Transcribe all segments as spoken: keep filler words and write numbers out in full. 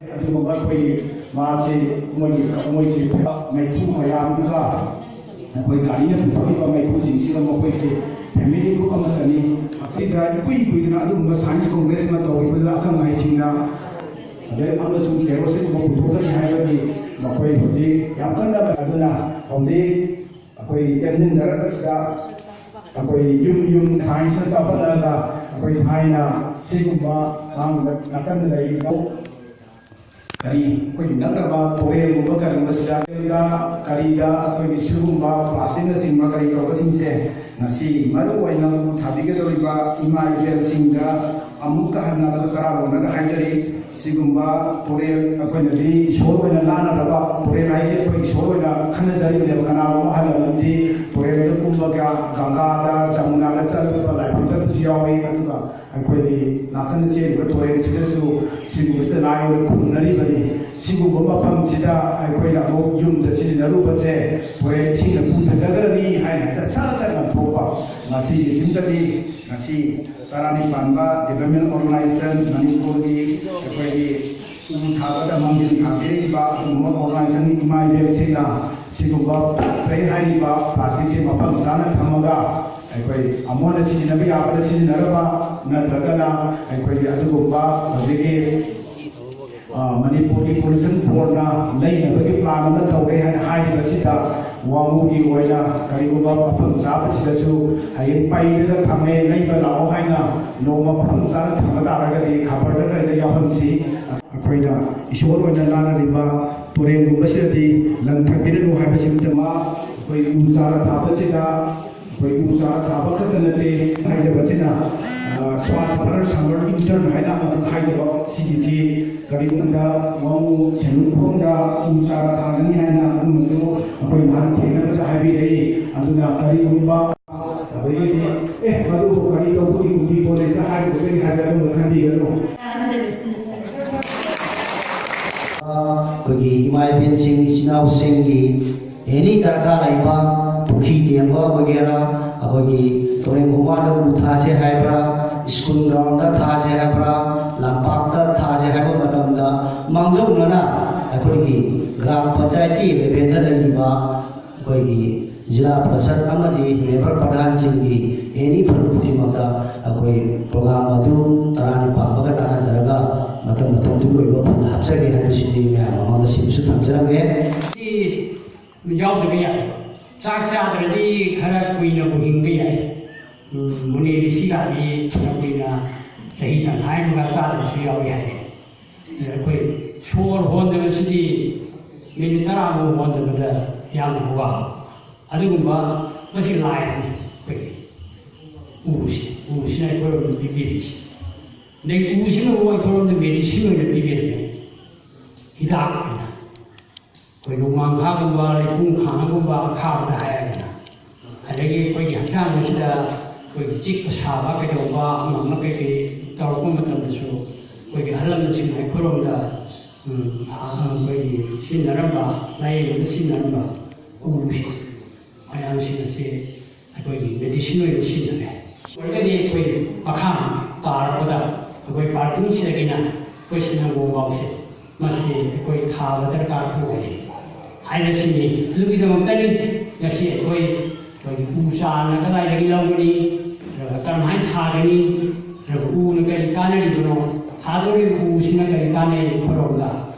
ꯑꯗꯨꯒꯨꯝꯕ ꯑꯩꯈꯣꯏꯒꯤ ꯃꯥꯁꯤ ꯃꯣꯏꯒꯤ ꯃꯣꯏꯁꯤ ꯃꯩꯈꯨ ꯃꯌꯥꯝꯗꯨꯒ ꯑꯩꯈꯣꯏ ꯒꯥꯔꯤꯅ ꯄꯨꯊꯣꯛꯂꯤꯕ ꯃꯩꯈꯨꯁꯤꯡꯁꯤꯒ ꯃꯈꯣꯏꯁꯤ ꯐꯦꯃꯤꯂꯤ ꯒ꯭ꯔꯨꯞ ꯑꯃꯠꯇꯅꯤ꯫ ꯑꯁꯤꯗ ꯏꯀꯨꯏ ꯀꯨꯏꯗꯅ ꯑꯗꯨꯒꯨꯝꯕ ꯁꯥꯏꯟꯁ ꯀꯣꯡꯒ꯭ꯔꯦꯁ ꯑꯃ ꯇꯧꯈꯤꯕꯗꯨꯗ ꯑꯈꯪ ꯑꯍꯩꯁꯤꯡꯅ ꯑꯗꯩ ꯑꯃꯁꯨꯡ ꯀꯦꯔꯣꯁꯤꯟꯒꯨꯝꯕ ꯄꯨꯊꯣꯛꯀꯅꯤ ꯍꯥꯏꯕꯒꯤ ꯃꯈꯣꯏ ꯍꯧꯖꯤꯛ ꯌꯥꯝ ꯀꯟꯅ ꯑꯗꯨꯅ ꯍꯧꯖꯤꯛ ꯑꯩꯈꯣꯏꯒꯤ ꯇꯦꯝꯖꯤꯟꯖꯔꯛꯄꯁꯤꯗ ꯑꯩꯈꯣꯏ ꯌꯨꯝ ꯌꯨꯝ ꯁꯥꯏꯟꯁꯅ ꯆꯥꯎꯈꯠꯂꯛꯑꯒ ꯑꯩꯈꯣꯏ ꯊꯥꯏꯅ ꯁꯤꯒꯨꯝꯕ ꯃꯥꯡꯗ ꯅꯥꯀꯟꯗ ꯂꯩꯔꯤꯕ ꯀꯔꯤ ꯑꯩꯈꯣꯏꯒꯤ ꯅꯛꯅꯕ ꯇꯨꯔꯦꯜꯒꯨꯝꯕ ꯀꯔꯤꯒꯨꯝꯕꯁꯤꯗ ꯀꯔꯤꯗ ꯑꯩꯈꯣꯏꯒꯤ ꯁꯤꯒꯨꯝꯕ ꯄ꯭ꯂꯥꯁꯇꯤꯛꯅꯆꯤꯡꯕ ꯀꯔꯤ ꯇꯧꯕꯁꯤꯡꯁꯦ ꯉꯁꯤ ꯃꯔꯨ ꯑꯣꯏꯅ ꯎ ꯊꯥꯕꯤꯒꯗꯧꯔꯤꯕ ꯏꯃꯥ ꯏꯕꯦꯜꯁꯤꯡꯗ ꯑꯃꯨꯛꯀ ꯍꯟꯅ ꯇꯔꯥꯔꯣꯝꯂꯒ ꯍꯥꯏꯖꯔꯤ꯫ ꯁꯤꯒꯨꯝꯕ ꯇꯨꯔꯦꯜ ꯑꯩꯈꯣꯏꯅꯗꯤ ꯏꯁꯣꯔ ꯑꯣꯏꯅ ꯂꯥꯠꯅꯔꯕ ꯇꯨꯔꯦꯜ ꯍꯥꯏꯁꯦ ꯑꯩꯈꯣꯏ ꯏꯁꯣꯔ ꯑꯣꯏꯅ ꯈꯟꯅꯖꯔꯤꯕꯅꯦꯕ꯫ ꯀꯅꯥꯒꯨꯝꯕ ꯑꯍꯜ ꯑꯃꯗꯤ ꯇꯨꯔꯦꯜꯗ ꯀꯨꯝꯃꯒ ꯒꯪꯒꯥꯗ ꯖꯃꯨꯅꯥꯗ ꯆꯠꯂꯒ ꯂꯥꯏꯐꯝ ꯆꯠꯄꯁꯨ ꯌꯥꯎꯏ꯫ ꯑꯗꯨꯒ ꯑꯩꯈꯣꯏꯒꯤ ꯅꯥꯀꯟꯗ ꯆꯦꯜꯂꯤꯕ ꯇꯨꯔꯦꯜꯁꯤꯗꯁꯨ ꯁꯤꯒꯨꯝꯕꯁꯤꯗ ꯂꯥꯏ ꯑꯣꯏꯅ ꯈꯨꯔꯨꯝꯅꯔꯤꯕꯅꯤ꯫ ꯁꯤꯒꯨꯝꯕ ꯃꯐꯝꯁꯤꯗ ꯑꯩꯈꯣꯏꯅ ꯑꯃꯨꯛ ꯌꯨꯝꯗ ꯁꯤꯖꯤꯟꯅꯔꯨꯕꯁꯦ ꯇꯨꯔꯦꯜ ꯏꯁꯤꯡꯅ ꯄꯨꯊꯖꯈ꯭ꯔꯅꯤ ꯍꯥꯏꯅ ꯍꯦꯛꯇ ꯁꯠ ꯁꯠ ꯂꯪꯊꯣꯛꯄ꯫ ꯃꯁꯤꯒꯤꯁꯤꯃꯗꯤ ꯉꯁꯤ ꯇꯔꯥꯅꯤꯄꯥꯟꯕ ꯗꯤꯕꯦꯂꯞꯃꯦꯟ ꯑꯣꯔꯒꯅꯥꯏꯖꯦꯁꯟ ꯃꯅꯤꯄꯨꯔꯒꯤ ꯑꯩꯈꯣꯏꯒꯤ ꯎ ꯊꯥꯕꯗ ꯃꯥꯡꯖꯤꯜ ꯊꯥꯕꯤꯔꯛꯏꯕ ꯑꯗꯨꯒꯨꯝꯕ ꯑꯣꯔꯒꯅꯥꯏꯖꯦꯁꯟꯒꯤ ꯏꯃꯥ ꯏꯕꯦꯜꯁꯤꯡꯅ ꯁꯤꯒꯨꯝꯕ ꯐꯠꯇ꯭ꯔꯦ ꯍꯥꯏꯔꯤꯕ ꯄ꯭ꯂꯥꯁꯇꯤꯛꯁꯦ ꯃꯐꯝ ꯆꯥꯅ ꯊꯝꯃꯒ ꯑꯩꯈꯣꯏ ꯑꯃꯨꯛ ꯍꯟꯅ ꯁꯤꯖꯤꯟꯅꯕ ꯌꯥꯕꯗ ꯁꯤꯖꯤꯟꯅꯔꯕ ꯅꯠꯇ꯭ꯔꯒꯅ ꯑꯩꯈꯣꯏꯒꯤ ꯑꯗꯨꯒꯨꯝꯕ ꯍꯧꯖꯤꯛꯀꯤ ꯑ, ꯃꯅꯤꯄꯨꯔꯒꯤ ꯄꯣꯂꯨꯁꯟ ꯕꯣꯔꯗꯅ ꯂꯩꯅꯕꯒꯤ ꯄ꯭ꯂꯥꯟ ꯑꯃ ꯇꯧꯔꯦ ꯍꯥꯏꯅ ꯍꯥꯏꯔꯤꯕꯁꯤꯗ ꯋꯥꯉꯨꯒꯤ ꯑꯣꯏꯅ ꯀꯔꯤꯒꯨꯝꯕ ꯃꯐꯝ ꯆꯥꯕꯁꯤꯗꯁꯨ ꯍꯌꯦꯡ ꯄꯩꯔꯒ ꯊꯝꯃꯦ, ꯂꯩꯕ ꯂꯥꯛꯑꯣ ꯍꯥꯏꯅ ꯅꯣꯡꯃ ꯃꯐꯝ ꯆꯥꯅ ꯊꯝꯕ ꯇꯥꯔꯒꯗꯤ ꯈꯕꯔꯗ ꯀꯔꯤꯗ ꯌꯥꯎꯍꯟꯁꯤ꯫ ꯑꯩꯈꯣꯏꯅ ꯏꯁꯣꯔ ꯑꯣꯏꯅ ꯂꯥꯠꯅꯔꯤꯕ ꯇꯨꯔꯦꯜꯒꯨꯝꯕꯁꯤꯗꯗꯤ ꯂꯪꯊꯕꯤꯔꯅꯨ ꯍꯥꯏꯕꯁꯤꯃꯇ ꯑꯩꯈꯣꯏ ꯎ ꯆꯥꯔ ꯊꯥꯕꯁꯤꯗ ꯑꯩꯈꯣꯏ ꯎ ꯆꯥꯔ ꯊꯥꯕ ꯈꯛꯇ ꯅꯠꯇꯦ ꯍꯥꯏꯖꯕꯁꯤꯅ, ꯑ, ꯁ꯭ꯋꯥꯁ ꯚꯥꯔꯠ ꯁꯝꯃꯔ ꯏꯟꯇꯔꯟ ꯍꯥꯏꯅ ꯑꯃꯈꯛ ꯍꯥꯏꯖꯕ ꯁꯤꯒꯤꯁꯤ ꯀꯔꯤꯒꯨꯝꯕꯗ ꯋꯥꯉꯨ ꯁꯦꯟꯃꯤꯠꯂꯣꯟꯗ ꯎ ꯆꯥꯔ ꯊꯥꯒꯅꯤ ꯍꯥꯏꯅ ꯑꯗꯨꯃꯁꯨ ꯑꯩꯈꯣꯏ ꯅꯍꯥꯟ ꯊꯦꯡꯅꯕꯗ ꯍꯥꯏꯕꯤꯔꯛꯏ꯫ ꯑꯗꯨꯅ ꯀꯔꯤꯒꯨꯝꯕ ꯑꯗꯒꯤꯗꯤ ꯑꯦ ꯃꯗꯨꯕꯨ ꯀꯔꯤ ꯇꯧꯕꯒꯤ ꯎꯗꯤ ꯄꯣꯂꯦꯠꯇ ꯍꯥꯏꯔꯨꯕꯒꯤ ꯍꯥꯏꯕ ꯑꯗꯨꯝꯕ ꯈꯟꯕꯤꯒꯅꯨ꯫ ꯑꯩꯈꯣꯏꯒꯤ ꯏꯃꯥ ꯏꯕꯦꯟꯁꯤꯡ, ꯏꯆꯤꯟ ꯏꯅꯥꯎꯁꯤꯡꯒꯤ ꯑꯦꯅꯤ ꯗꯔꯀꯥꯔ ꯂꯩꯕ ꯄꯨꯈ꯭ꯔꯤ ꯇꯦꯝꯕ ꯑꯣꯏꯒꯦꯔꯥ, ꯑꯩꯈꯣꯏꯒꯤ ꯇꯨꯔꯦꯟ ꯈꯣꯡꯕꯥꯟꯗ ꯎ ꯊꯥꯁꯦ ꯍꯥꯏꯕ꯭ꯔꯥ, ꯁ꯭ꯀꯨꯜ ꯒ꯭ꯔꯥꯎꯟꯗ ꯊꯥꯁꯦ ꯍꯥꯏꯕ꯭ꯔꯥ, ꯂꯝꯄꯥꯛꯇ ꯊꯥꯁꯦ ꯍꯥꯏꯕ ꯃꯇꯝꯗ ꯑꯩꯈꯣꯏꯒꯤ ꯒ꯭ꯔꯥꯝ ꯄꯟꯆꯥꯌꯠꯀꯤ ꯂꯦꯚꯦꯜꯗ ꯂꯩꯔꯤꯕ ꯑꯩꯈꯣꯏꯒꯤ ꯖꯤꯂꯥ ꯄꯔꯤꯁꯠ ꯑꯃꯗꯤ ꯃꯦꯝꯕꯔ ꯄ꯭ꯔꯙꯥꯟꯁꯤꯡꯒꯤ ꯑꯦꯅꯤ ꯐꯔꯨꯞ ꯈꯨꯗꯤꯡꯃꯛꯇ ꯑꯩꯈꯣꯏ ꯄ꯭ꯔꯣꯒ꯭ꯔꯥꯝ ꯑꯗꯨ ꯇꯔꯥꯅꯤꯄꯥꯟ ꯑꯃꯒ ꯇꯥꯟꯅꯖꯔꯒ ꯃꯇꯝ ꯃꯇꯝꯗꯨꯒꯤ ꯑꯣꯏꯕ ꯐꯜ ꯍꯥꯞꯆꯒꯦ ꯍꯥꯏꯕꯁꯤꯗꯤ ꯃꯌꯥꯝ ꯃꯃꯥꯡꯗ ꯁꯤꯃꯁꯨ ꯊꯝꯖꯔꯝꯒꯦ꯫ ꯌꯥꯎꯗꯕ ꯌꯥꯗꯦ꯫ ꯆꯥꯛ ꯆꯥꯗ꯭ꯔꯗꯤ ꯈꯔ ꯀꯨꯏꯅꯕꯨ ꯍꯤꯡꯕ ꯌꯥꯏ꯫ ꯎꯝ, ꯃꯨꯅꯦ ꯔꯤꯁꯤꯒꯗꯤ ꯐꯅ ꯀꯨꯏꯅ ꯆꯍꯤ ꯇꯪꯈꯥꯏ ꯑꯃꯒ ꯆꯥꯗꯕꯁꯨ ꯌꯥꯎꯏ ꯍꯥꯏ꯫ ꯑꯩꯈꯣꯏ ꯁꯣꯔ ꯍꯣꯟꯗꯕꯁꯤꯗꯤ ꯃꯤꯅꯤꯠ ꯇꯔꯥꯃꯨꯛ ꯍꯣꯟꯗꯕꯗ ꯌꯥꯝꯅ ꯋꯥꯕ꯫ ꯑꯗꯨꯒꯨꯝꯕ ꯃꯁꯤ ꯂꯥꯏꯅꯤ ꯑꯩꯈꯣꯏꯒꯤ ꯎꯁꯤ, ꯎꯁꯤꯅ ꯑꯩꯈꯣꯏꯔꯣꯝꯗ ꯄꯤꯕꯤꯔꯤꯁꯤ꯫ ꯑꯗꯒꯤ ꯎꯁꯤꯅ ꯑꯃꯨꯛ ꯑꯩꯈꯣꯏꯔꯣꯝꯗ ꯃꯦꯗꯤꯁꯤꯟ ꯑꯣꯏꯅ ꯄꯤꯕꯤꯔꯝꯃꯦ, ꯍꯤꯗꯥꯛ ꯑꯣꯏꯅ꯫ ꯑꯩꯈꯣꯏ ꯅꯣꯡꯃꯥꯡꯈꯥꯒꯨꯝꯕ, ꯂꯩꯄꯨꯡ ꯈꯥꯡꯒꯨꯝꯕ ꯑꯈꯥꯕꯗ ꯍꯥꯏꯔꯒꯅ, ꯑꯗꯒꯤ ꯑꯩꯈꯣꯏꯒꯤ ꯍꯛꯆꯥꯡ ꯑꯁꯤꯗ ꯑꯩꯈꯣꯏꯒꯤ ꯆꯤꯛꯄ ꯁꯥꯕ ꯀꯩꯗꯧꯕ ꯑꯃ ꯑꯃ ꯀꯩꯀꯩ ꯇꯧꯔꯛꯄ ꯃꯇꯝꯗꯁꯨ ꯑꯩꯈꯣꯏꯒꯤ ꯑꯍꯜ ꯂꯃꯟꯁꯤꯡꯅ ꯑꯩꯈꯣꯏꯔꯣꯝꯗ, ꯎꯝ, ꯑ-, ꯑꯩꯈꯣꯏꯒꯤ ꯁꯤꯖꯤꯟꯅꯔꯝꯕ, ꯂꯥꯏꯌꯦꯡꯕꯗ ꯁꯤꯖꯤꯟꯅꯔꯝꯕ ꯎꯁꯦ, ꯃꯌꯥꯝꯁꯤꯡ ꯑꯁꯤ ꯑꯩꯈꯣꯏꯒꯤ ꯃꯦꯗꯤꯁꯤꯟ ꯑꯣꯏꯅ ꯁꯤꯖꯤꯟꯅꯔꯦ꯫ ꯑꯣꯏꯔꯒꯗꯤ ꯑꯩꯈꯣꯏ ꯃꯈꯥ ꯇꯥꯔꯛꯄꯗ ꯑꯩꯈꯣꯏ ꯄꯥꯔꯀꯤꯡꯁꯤꯗꯒꯤꯅ ꯑꯩꯈꯣꯏ ꯁꯤꯅꯒꯣ ꯐꯥꯎꯁꯦ ꯃꯁꯤ ꯑꯩꯈꯣꯏ ꯊꯥꯕ ꯗꯔꯀꯥꯔ ꯑꯣꯏ ꯍꯥꯏꯕꯁꯤꯅꯤ꯫ ꯑꯗꯨꯒꯤꯗꯃꯛꯇꯅꯤ ꯉꯁꯤ ꯑꯩꯈꯣꯏ, ꯑꯩꯈꯣꯏꯒꯤ ꯎ ꯆꯥꯔꯅ ꯀꯗꯥꯏꯗꯒꯤ ꯂꯧꯒꯅꯤ, ꯑꯗꯨꯒ ꯀꯔꯝꯍꯥꯏꯅ ꯊꯥꯒꯅꯤ, ꯑꯗꯨꯒ ꯎꯅ ꯀꯔꯤ ꯀꯥꯟꯅꯔꯤꯕꯅꯣ, ꯊꯥꯗꯧꯔꯤꯕ ꯎꯁꯤꯅ ꯀꯔꯤ ꯀꯥꯟꯅꯩ ꯑꯩꯈꯣꯏꯔꯣꯝꯗ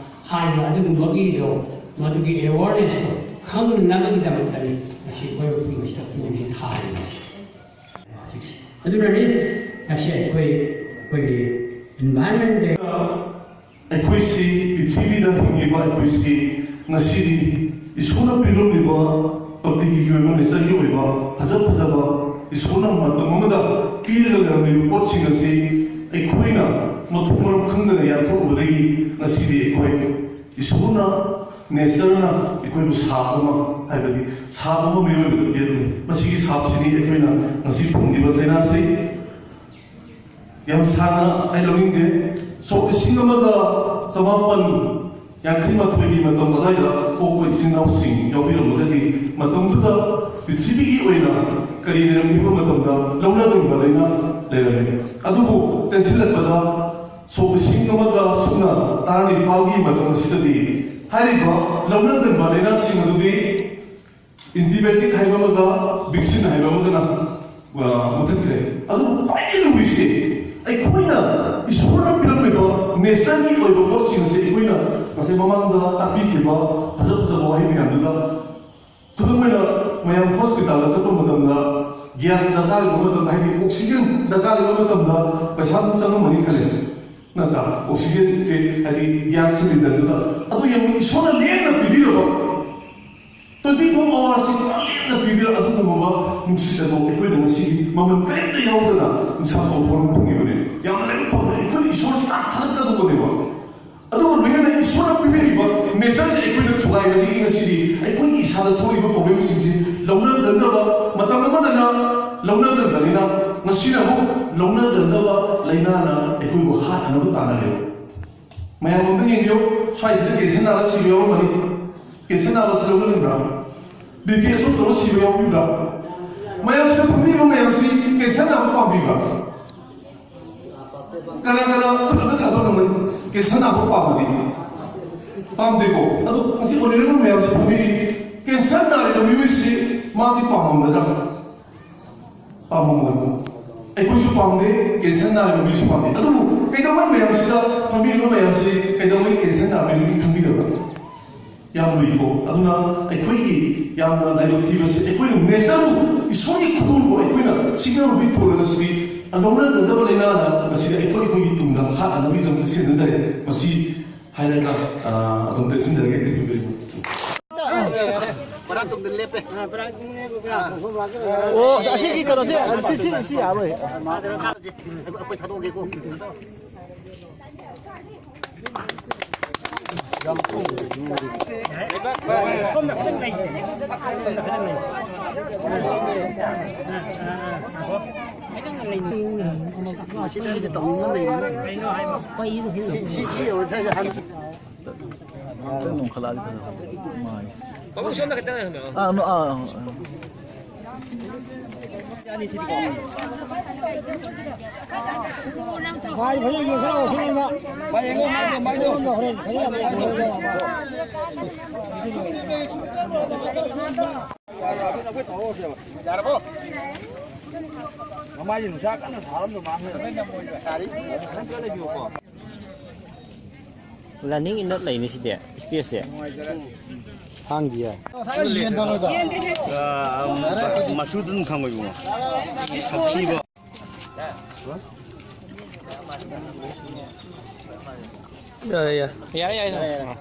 ꯍꯥꯏꯕ ꯑꯗꯨꯒꯨꯝꯕꯒꯤꯗꯣ, ꯃꯗꯨꯒꯤ ꯑꯦꯋꯥꯔꯅꯦꯁꯇꯣ ꯈꯪꯅꯅꯕꯒꯤꯗꯃꯛꯇꯅꯤ ꯉꯁꯤ ꯑꯩꯈꯣꯏ ꯃꯐꯝ ꯑꯁꯤꯗ ꯎꯁꯦ ꯊꯥꯔꯤꯕꯁꯦ꯫ ꯍꯧꯖꯤꯛꯁꯦ꯫ ꯑꯗꯨꯅꯅꯤ ꯉꯁꯤ ꯑꯩꯈꯣꯏ, ꯑꯩꯈꯣꯏꯒꯤ Environment Day ꯑꯩꯈꯣꯏꯁꯤ, ꯄ꯭ꯔꯤꯊꯤꯕꯤꯗ ꯍꯤꯡꯉꯤꯕ ꯑꯩꯈꯣꯏꯁꯤ ꯉꯁꯤꯗꯤ ꯏꯁꯣꯔꯅ ꯄꯤꯔꯝꯂꯤꯕ ꯄ꯭ꯔꯀ꯭ꯔꯤꯇꯤꯒꯤ ꯑꯣꯏꯕ, ꯅꯦꯆꯔꯒꯤ ꯑꯣꯏꯕ ꯐꯖ ꯐꯖꯕ ꯏꯁꯣꯔꯅ ꯃꯇꯝ ꯑꯃꯗ ꯄꯤꯔꯒ ꯂꯩꯔꯝꯂꯤꯕ ꯄꯣꯠꯁꯤꯡ ꯑꯁꯤ ꯑꯩꯈꯣꯏꯅ ꯃꯊꯣꯡ ꯃꯔꯝ ꯈꯪꯗꯅ ꯌꯥꯟꯊꯣꯛꯎꯕꯗꯒꯤ ꯉꯁꯤꯗꯤ ꯑꯩꯈꯣꯏ ꯏꯁꯣꯔꯅ, ꯅꯦꯆꯔꯅ ꯑꯩꯈꯣꯏꯕꯨ ꯁꯥꯞ ꯑꯃ, ꯍꯥꯏꯕꯗꯤ ꯁꯥꯞ ꯑꯃ ꯃꯤꯑꯣꯏꯕꯗ ꯄꯤꯔꯝꯃꯤ꯫ ꯃꯁꯤꯒꯤ ꯁꯥꯞꯁꯤꯅꯤ ꯑꯩꯈꯣꯏꯅ ꯉꯁꯤ ꯐꯪꯂꯤꯕ ꯆꯩꯅꯥꯁꯤ꯫ ꯌꯥꯝ ꯁꯥꯡꯅ ꯑꯩ ꯂꯧꯅꯤꯡꯗꯦ꯫ ꯁꯣꯛ ꯂꯤꯁꯤꯡ ꯑꯃꯒ ꯆꯃꯥꯄꯟ ꯌꯥꯡꯈꯩ ꯃꯥꯊꯣꯏꯒꯤ ꯃꯇꯝ ꯑꯗꯨꯋꯥꯏꯗ ꯄꯣꯛꯄ ꯏꯆꯤꯟ ꯏꯅꯥꯎꯁꯤꯡ ꯌꯥꯎꯕꯤꯔꯝꯂꯒꯗꯤ, ꯃꯇꯝꯗꯨꯗ ꯄ꯭ꯔꯤꯊꯤꯕꯤꯒꯤ ꯑꯣꯏꯅ ꯀꯔꯤ ꯂꯩꯔꯝꯒꯦ ꯍꯥꯏꯕ ꯃꯇꯝꯗ ꯂꯧꯅꯒꯟꯕ ꯂꯩꯅ ꯂꯩꯔꯝꯃꯤ꯫ ꯑꯗꯨꯕꯨ ꯇꯦꯟꯁꯤꯜꯂꯛꯄꯗ ꯁꯣꯛ ꯂꯤꯁꯤꯡ ꯑꯃꯒ ꯁꯨꯞꯅ ꯇꯔꯥꯅꯤꯄꯥꯜꯒꯤ ꯃꯇꯝ ꯑꯁꯤꯗꯗꯤ ꯍꯥꯏꯔꯤꯕ ꯂꯧꯅꯒꯟꯕ ꯂꯥꯏꯅꯥꯁꯤꯡ ꯑꯗꯨꯗꯤ antibiotic ꯍꯥꯏꯕ ꯑꯃꯒ vaccine ꯍꯥꯏꯕ ꯑꯃꯒꯅ, ꯑ, ꯃꯨꯊꯠꯈ꯭ꯔꯦ꯫ ꯑꯗꯨꯕꯨ ꯈ꯭ꯋꯥꯏꯗꯒꯤ ꯂꯨꯔꯤꯁꯦ, ꯑꯩꯈꯣꯏꯅ ꯏꯁꯣꯔꯅ ꯄꯤꯔꯝꯃꯤꯕ natureꯒꯤ ꯑꯣꯏꯕ ꯄꯣꯠꯁꯤꯡꯁꯦ ꯑꯩꯈꯣꯏꯅ ꯉꯁꯥꯏ ꯃꯃꯥꯡꯗ ꯇꯥꯛꯄꯤꯈꯤꯕ ꯐꯖ ꯐꯖꯕ ꯋꯥꯍꯩ ꯃꯌꯥꯝꯗꯨꯗ, ꯈꯨꯗꯝ ꯑꯣꯏꯅ ꯃꯌꯥꯝ hospitalꯗ ꯆꯠꯄ ꯃꯇꯝꯗ gas ꯗꯔꯀꯥꯔ ꯂꯩꯕ ꯃꯇꯝꯗ, ꯍꯥꯏꯗꯤ oxygen ꯗꯔꯀꯥꯔ ꯂꯩꯕ ꯃꯇꯝꯗ ꯄꯩꯁꯥ ꯑꯗꯨꯝ ꯆꯪꯉꯝꯃꯅꯤ ꯈꯜꯂꯦ, ꯅꯠꯇ꯭ꯔꯥ? Oxygenꯁꯦ, ꯍꯥꯏꯗꯤ gas cylinderꯗꯨꯗ꯫ ꯑꯗꯨ ꯌꯦꯡꯉꯨ, ꯏꯁꯣꯔꯅ ꯂꯦꯝꯅ ꯄꯤꯕꯤꯔꯕ twenty four hoursꯁꯤ ꯄꯨꯔꯥ ꯂꯦꯝꯅ ꯄꯤꯕꯤꯔ ꯑꯗꯨꯒꯨꯝꯂꯕ ꯅꯨꯡꯁꯤꯠ ꯑꯗꯣ ꯑꯩꯈꯣꯏꯅ ꯉꯁꯤꯒꯤ ꯃꯃꯜ ꯀꯔꯤꯝꯇ ꯌꯥꯎꯗꯅ ꯅꯨꯡꯁꯥ ꯁꯣꯔ ꯍꯣꯟꯕ ꯐꯪꯉꯤꯕꯅꯤ꯫ ꯌꯥꯝꯅ ꯂꯥꯏꯕꯛ ꯐꯕꯅꯤ꯫ ꯑꯩꯈꯣꯏꯅ ꯏꯁꯣꯔꯁꯤ ꯌꯥꯝ ꯊꯥꯒꯠꯀꯗꯧꯕꯅꯦꯕ꯫ ꯑꯗꯨꯒ ꯂꯣꯏꯅꯅ ꯏꯁꯣꯔꯅ ꯄꯤꯕꯤꯔꯤꯕ natureꯁꯤ ꯑꯩꯈꯣꯏꯅ ꯊꯨꯒꯥꯏꯕꯗꯒꯤ ꯉꯁꯤꯗꯤ ꯑꯩꯈꯣꯏꯒꯤ ꯏꯁꯥꯗ ꯊꯣꯛꯂꯤꯕ problemꯁꯤꯡꯁꯤ ꯂꯧꯅꯒꯟꯗꯕ, ꯃꯇꯝ ꯑꯃꯗꯅ ꯂꯧꯅꯒꯟꯕ ꯂꯥꯏꯅꯥ, ꯉꯁꯤꯅ ꯑꯃꯨꯛ ꯂꯧꯅꯒꯟꯗꯕ ꯂꯥꯏꯅꯥꯅ ꯑꯩꯈꯣꯏꯕꯨ ꯍꯥꯠꯅꯅꯕ ꯇꯥꯟꯅꯔꯦꯕ꯫ ꯃꯌꯥꯝ ꯑꯝꯇ ꯌꯦꯡꯕꯤꯌꯨ, ꯁ꯭ꯋꯥꯏꯁꯤꯗ cancer ꯅꯥꯔ ꯁꯤꯕ ꯌꯥꯎꯔꯝꯒꯅꯤ꯫ Cancer ꯅꯥꯕꯁꯤ ꯂꯧꯅꯒꯟꯕ꯭ꯔꯥ? BP stroke ꯇꯧꯔ ꯁꯤꯕ ꯌꯥꯎꯕꯤꯕ꯭ꯔꯥ? ꯃꯌꯥꯝꯁꯤꯗ ꯐꯝꯕꯤꯕ ꯃꯌꯥꯝꯁꯤ cancer ꯅꯥꯕ ꯄꯥꯝꯕꯤꯕ꯭ꯔꯥ? ꯀꯅꯥ ꯀꯅꯥ ꯈꯨꯠ ꯑꯝꯇ ꯊꯥꯗꯣꯛ ꯉꯝꯒꯅꯤ? Cancer ꯅꯥꯕ ꯄꯥꯝꯕꯗꯤ? ꯄꯥꯝꯗꯦꯀꯣ? ꯑꯗꯣ ꯉꯁꯤ honourable ꯃꯌꯥꯝꯁꯦ ꯐꯝꯕꯤꯔꯤ, cancer ꯅꯥꯔꯤꯕ ꯃꯤꯑꯣꯏꯁꯤ ꯃꯥꯗꯤ ꯄꯥꯝꯃꯝꯒꯗ꯭ꯔꯥ? ꯄꯥꯝꯃꯝꯃꯣꯏ꯫ ꯑꯩꯈꯣꯏꯁꯨ ꯄꯥꯝꯗꯦ, cancer ꯅꯥꯔꯤꯕ ꯃꯤꯁꯨ ꯄꯥꯝꯗꯦ꯫ ꯑꯗꯨꯕꯨ ꯀꯩꯗꯧꯉꯩ ꯃꯌꯥꯝꯁꯤꯗ ꯐꯝꯕꯤꯔꯤꯕ ꯃꯌꯥꯝꯁꯤ ꯀꯩꯗꯧꯉꯩ cancer ꯅꯥꯕ ꯃꯤꯒꯤ ꯈꯟꯕꯤꯔꯕ꯭ꯔꯥ? ꯌꯥꯝ ꯂꯨꯏꯀꯣ꯫ ꯑꯗꯨꯅ ꯑꯩꯈꯣꯏꯒꯤ ꯌꯥꯝꯅ ꯂꯥꯏꯕꯛ ꯊꯤꯕꯁꯤ, ꯑꯩꯈꯣꯏꯅ natureꯕꯨ, ꯏꯁꯣꯔꯒꯤ ꯈꯨꯗꯣꯜꯕꯨ ꯑꯩꯈꯣꯏꯅ ꯁꯤꯡꯅꯕꯒꯤ ꯐꯣꯟ ꯑꯁꯤꯗꯤ ꯂꯧꯅꯒꯗꯕ ꯂꯥꯏꯅꯥꯅ ꯃꯁꯤꯗ ꯑꯩꯈꯣꯏ ꯑꯩꯈꯣꯏꯒꯤ ꯇꯨꯡꯗ ꯍꯥꯠꯅꯅꯕꯒꯤꯗꯃꯛꯇ ꯁꯤꯖꯤꯟꯅꯖꯔꯦ꯫ ꯃꯁꯤ ꯍꯥꯏꯔꯒ, ꯑ, ꯑꯗꯨꯝ ꯇꯦꯟꯁꯤꯟꯖꯔꯒꯦ꯫ Thank you very much꯫ ꯕꯔꯥ ꯇꯨꯡꯗ ꯂꯦꯞꯄꯦ꯫ ꯑꯣ, ꯑꯁꯤꯒꯤ ꯀꯩꯅꯣꯁꯦ, ꯁꯤ, ꯁꯤ, ꯁꯤ ꯌꯥꯔꯣꯏ꯫ ꯑꯩꯈꯣꯏ ꯊꯥꯗꯣꯛꯑꯒꯦꯀꯣ꯫ ꯁꯤ, ꯁꯤ, ꯁꯤ ꯌꯧꯔꯦ, ꯁ꯭ꯋꯥꯏꯗ ꯍꯥꯟꯅ꯫ ꯈꯤꯇꯪ ꯅꯣꯡꯈꯠꯂꯛꯑꯗꯤ ꯐꯖꯕ꯫ ꯃꯥꯅꯤ꯫ ꯃꯕꯨꯛ ꯁꯣꯝꯗ ꯈꯤꯇꯪ ꯍꯟꯕꯤꯔꯛꯑꯣ꯫ ꯑꯥ, ꯅꯣ-, ꯑꯥ, ꯑꯥ꯫ ꯃꯥꯏ ꯐꯖꯅ ꯌꯦꯡꯊꯣꯛꯑꯣ, ꯁꯣꯝꯗ꯫ ꯃꯥꯏ ꯌꯦꯡꯉꯣ, ꯃꯥꯏꯗꯣ, ꯃꯥꯏꯗꯣ꯫ ꯁꯣꯝꯗ ꯍꯣꯔꯦꯟ ꯐꯖꯅ ꯌꯦꯡꯊꯣꯛꯑꯣ꯫ ꯌꯥꯔꯕꯣ? ꯃꯃꯥꯏꯁꯦ ꯅꯨꯡꯁꯥ ꯀꯟꯅ ꯁꯥꯔꯝꯗꯧ ꯃꯥꯜꯂꯦ꯫ ꯌꯥꯔꯤ? ꯈꯤꯇꯪ ꯆꯠꯂ ꯂꯩꯕꯤꯌꯨꯀꯣ꯫ ꯔꯟꯅꯤꯡ ꯏꯟ ꯂꯩꯅꯤ ꯁꯤꯗꯤ, ꯏꯁꯄꯦꯁꯁꯦ꯫ ꯍꯥꯡꯗꯤꯌꯦ꯫ ꯑ, ꯃꯆꯨꯗ ꯑꯗꯨꯝ ꯈꯪꯉꯣ ꯏꯕꯨꯡꯉꯣ꯫ ꯁꯛꯊꯤꯕ꯫ ꯌꯥꯔꯦ, ꯌꯥꯔꯦ꯫ ꯌꯥꯔꯦ, ꯌꯥꯔꯦ, ꯌꯥꯔꯦ꯫